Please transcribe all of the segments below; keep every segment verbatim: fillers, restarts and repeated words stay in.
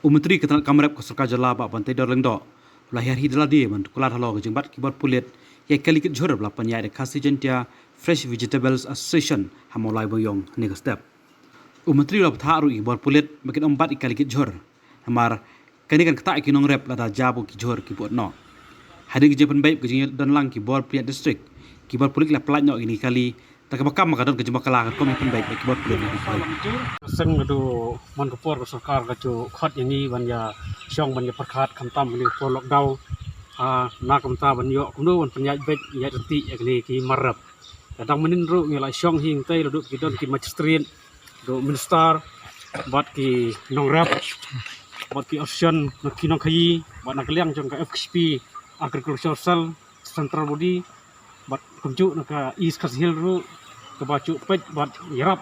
U Myntri ka tnat kam rep ka Sorkar Jylla, Bah Banteidor Lyngdoh, u la hiar hi da lade ban kular halor ka jingbat ki bor pulit ïa ki kali kit jhur ba la pynïaid da ka Khasi Jaintia Fresh Vegetables Association ha Mawlai Mawïong hynne ka step. U Myntri u la bthah ruh ïa ki bor pulit ba kin ym bat ïa ki kali kit jhur, namar kane kan ktah ïa ki nongrep lada jia ba ki jhur ki bud noh. Hadien ka jingpynbeit ka jingdon lang ki bor pynïaid district, ki bor pulit ki la pyllait noh ïa kine ki kali, da kaba kam ka don ka jingbakla ka rukom ïa pynbeit bad ki bor pulit na ki kali. Seng ka dei man ka por ka sorkar ka ju khot ïa ngi ban ïa shong ban ïa pyrkhat khamtam kane ka por lockdown. Ah, na ka bynta ban ïoh kumno ban pynïaid beit ïaid ryntih ïa kine ki mar rep. Te dang mynnin ruh ngi la shong hi hangtei la duh ki don ki magistrate, duh minister, bad ki nongrep, bad ki association na ki nongkhaïi, bad na ka liang jong ka F K P Agriculture Cell, Central Body, bad kumjuh na ka East Khasi Hills ruh, kaba ju peit bad ïarap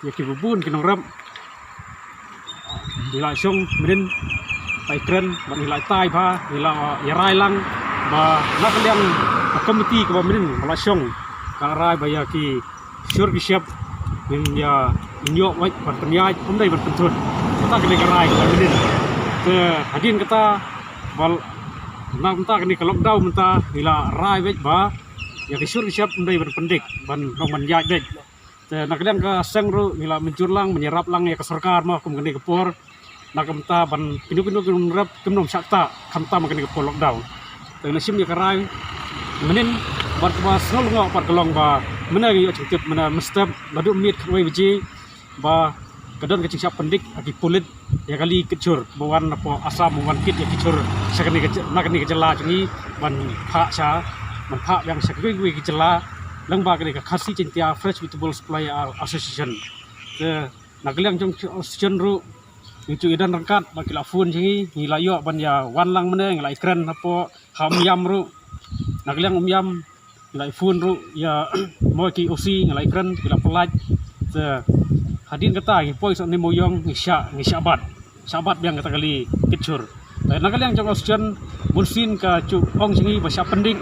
ïa ki bun ki nongrep. Ngi la shong mynnin, ba ïakren, bad ngi la tai bha, ngi la ïarai lang, ba na ka liang ka komiti kaba mynnin ba la shong, ka la rai ba ïa ki shur ki shep ngin ïa, ngin ïoh wait ban pynïaid, ym dei ban pynthut. Kata ka dei ka rai kaba mynnin. Te hadien kata, ba na mynta kane ka lockdown mynta, ngi la rai beit ba ïa ki shur ki shep ym dei ban pyndik, ban long ban ïaid beit. Te na ka liang ka seng ruh ngi la mynjur lang, mynjur lang ïa ka sorkar mo kum kane ka por, na ka bynta ban kino kino ki nongrep kim nym shah ktah khamtam kane ka por lockdown. Te ngi la shim ïa ka rai mynnin, bad kaba sngewlyngngoh pat ka long ba mynne ngi ïoh jingtip mynne mynstep naduh miet khatwei baje ba ka don ka jingshah pyndik ha ki pulit ïa ki kali kit jhur ba wan napoh Assam, ba wan kit ïa ki jhur sha kane ka jy-, na kane ka jylla jong ngi, ban phah sha, ban phah biang sha kiwei kiwei ki jylla lyngba kane ka Khasi Jaintia Fresh Vegetable Supplier Association. Te na ka liang jong ki association ruh ngi ju ïadon ryngkat bad ki la phone jong ngi, ngi la ïoh ban ïa wan lang mynne, ngi la ïakren hapoh ha Umiam ruh. Na ka liang Umiam ngi la phone ruh ïa mo ki O C, ngi la ïakren, ki la pyllait. Te hadien kata ngi poi sha ne Mawïong, ngi shah, ngi shah bat, shah bat biang kata kali kit jhur. Te na ka liang jong association bunsien ka ju ong jong ngi ba shah pyndik.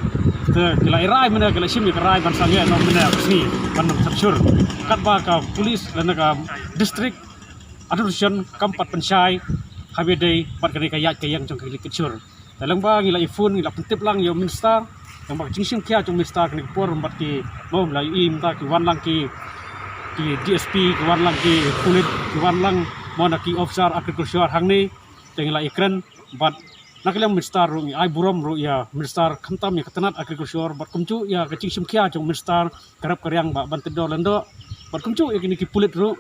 Te ki la rai mynne, ki la shim ïa ka rai ban sangeh noh mynne ka sngi ban nym thut jhur. Katba ka police lane ka district administration kam pat pynshai ha ba dei bad kane ka ïaid ka ïeng jong ka kali kit jhur. Te lyngba ngi la phone, ngi la pyntip lang ïa u minister, lyngba ka jingshim khia jong u minister kane ka por, bad ki, mo, la ïohi mynta ki wan lang ki, ki D S P, ki wan lang ki pulit, ki wan lang mo na ki officer agriculture hangne. Te ngi la ïakren bad na ka liang minister ruh, ngi ai burom ruh ïa minister khamtam ïa ka tnat agriculture, bad kumjuh ïa ka jingshim khia jong u minister ka rep ka riang Bah Banteidor Lyngdoh, bad kumjuh ïa kine ki pulit ruh.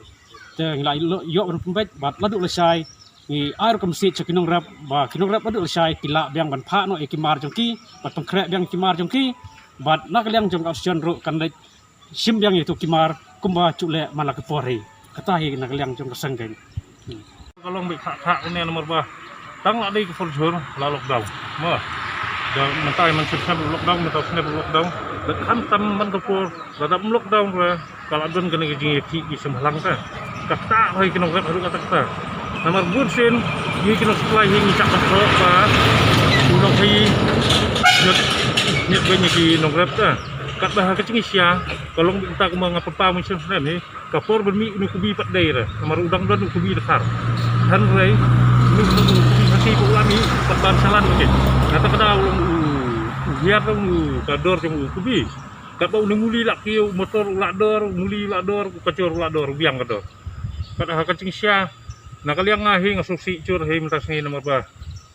Te ngi la ïoh, ïoh ban pynbeit bad la duh la shai ngi ai ruh ka message sha ki nongrep ba ki nongrep la duh la shai ki lah biang ban phah noh ïa ki mar jong ki, bad pynkhreh biang ki mar jong ki, bad na ka liang jong ka association ruh kan leit shim biang ïa kito ki mar kumba ju leh man la ki por hi. Kata hi na ka liang jong ka seng kein. Ka long beit khah khah kane namar ba tang la dei ka por jhur la lockdown. Mo. Da mynta man shisha lockdown, mynta shisha lockdown. Da khamtam man ka por lada ym lockdown ruh ka la don kane ka jingïakhih ki seng bhalang ka. Kata hoi ki nongrep haduh katta katta. Namar bunsien ngi ki nongsupply hi ngi shah pynthut ba u nongkhaïi ñiot, ñiot beit ïa ki nongrep ka. Katba ha ka jingshisha ka long beit mynta kumba nga pynpaw mynsiem snem hi. Ka por ban mih une u kubi pat dei re, namar u dang don u kubi dkhar. Hynrei une u kubi Khasi pat u la mih pat ban shalan u kit. Kata ka daw u, u hiar u ka dor jong u kubi. Katba une u muli la kiew, u motor u la dor, u muli u la dor, u kajor u la dor, u biang ka dor. Katba ha ka jingshisha na ka liang nga hi nga sngewsih jur hi mynta sngi namar ba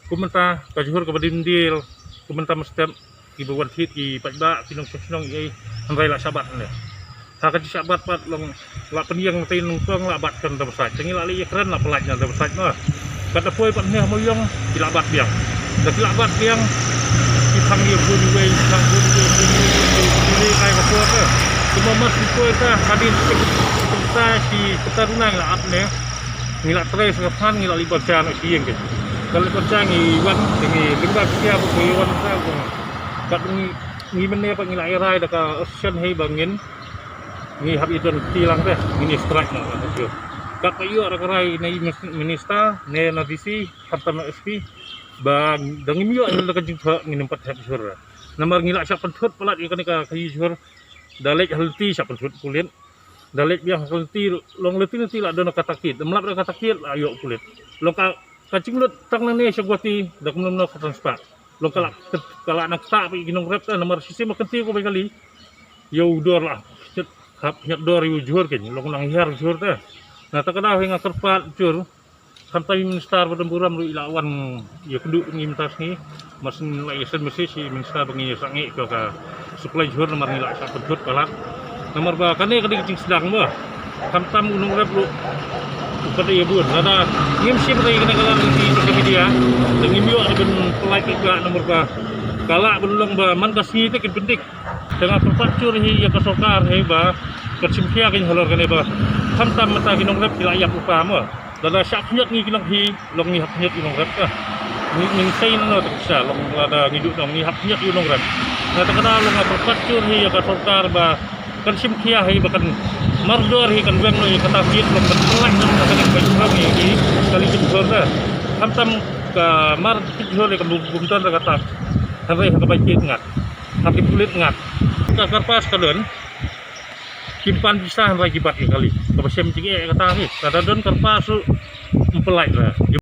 kum mynta ka jhur kaba dei mdil, kum mynta mynstep kiba wan thied ki paidbah ki nongshong shnong ei, hynrei la shah bat ne. Ha ka jingshah bat pat long la pynïeng tei nongtong la bat kan da bsait. Te ngi la leit ïakren la pyllait na da bsait na. Kat da poi pat ne ha Mawïong ki la bat biang. Da ki la bat biang ki thang ïa bun wei, ki thang bun wei, bun wei, bun wei, bun wei, kai ka por ka. Kumba mas ki poi ta hadien ki pynta ki pynta runang la ap ne. Ngi la trei sa ka phan ngi la leit bad cha na ki ïing ki. Ka leit bad cha ngi wan te ngi lyngba ki ïa ba ngi wan sa ko. Kat ngi, ngi mynne pat ngi la ïarai da ka association hei ba ngin ngi hap ïa don kti lang te ngin ïa strike na ka jur. Kat pat ïoh da ka rai na i mis-, minister ne na D C khamtam na S P ba da ngim ïoh da ka jingthoh ngin ym pat hap jur. Namar ngi la shah pynthut palat ïa kane ka, ka jur. Da leit ha lynti shah pynthut pulit. Da leit biang ha ka lynti, long lynti lynti la don ka takit. Da mlap da ka takit la ïoh pulit. Long ka Ka jinglut tang nangne sha Guwahati da kumno kumno ka transfer. Long ka la, ka la nang ktah bad ki nongrep te namar shisien ba kyntiew ka bai kali. Ïa u dor la hap hap dor ïa u jhur kein, long nang hiar u jhur te. Na ta ka daw hi nga kyrpad jur. Khamtam i minister ba don burom ruh i la wan ïa kynduh ngi mynta sngi. Mar shu la ïa send message i minister ba ngi ïa sangeh ka, ka supply jhur namar ngi la shah pynthut palat. Namar ba kane ka dei ka jingsdang ba khamtam u nongrep ruh u pat ïa bun. Lada ngim shim ïa kane ka lad lynti jong ka media, te ngim ïoh ban pynlait ïa ka namar ba ka lah ban long ba man ka sngi te kin pyndik. Te nga kyrpad jur hi ïa ka sorkar hi ba kan shim khia kein halor kane ba khamtam mynta ki nongrep ki la ïap lypa mo. Lada shah khynñiot ngi ki nong hi, long ngi hap khynñiot ïa u nongrep ka. Ngi, ngin sei nangno te ka sha, long lada ngi duh nong ngi hap khynñiot ïa u nongrep. Na ta ka daw long nga kyrpad jur hi ïa ka sorkar ba kan shim khia hi ba kan mardor hi kan weng noh ïa kata ka kit, long kan pynlait noh ïa kane ka bai jhur ïa ki kali jhur te. Khamtam ka mar kit jhur ïa ka bum, bum don da kata. Hynrei ha ka bai kit ngat. Ha ki pulit ngat. Ka kyrpad ka don. Kim pan pisa hynrei ki bat ïa kali. Kaba shem jingeh kata hi. Lada don kyrpad ruh ym pynlait re.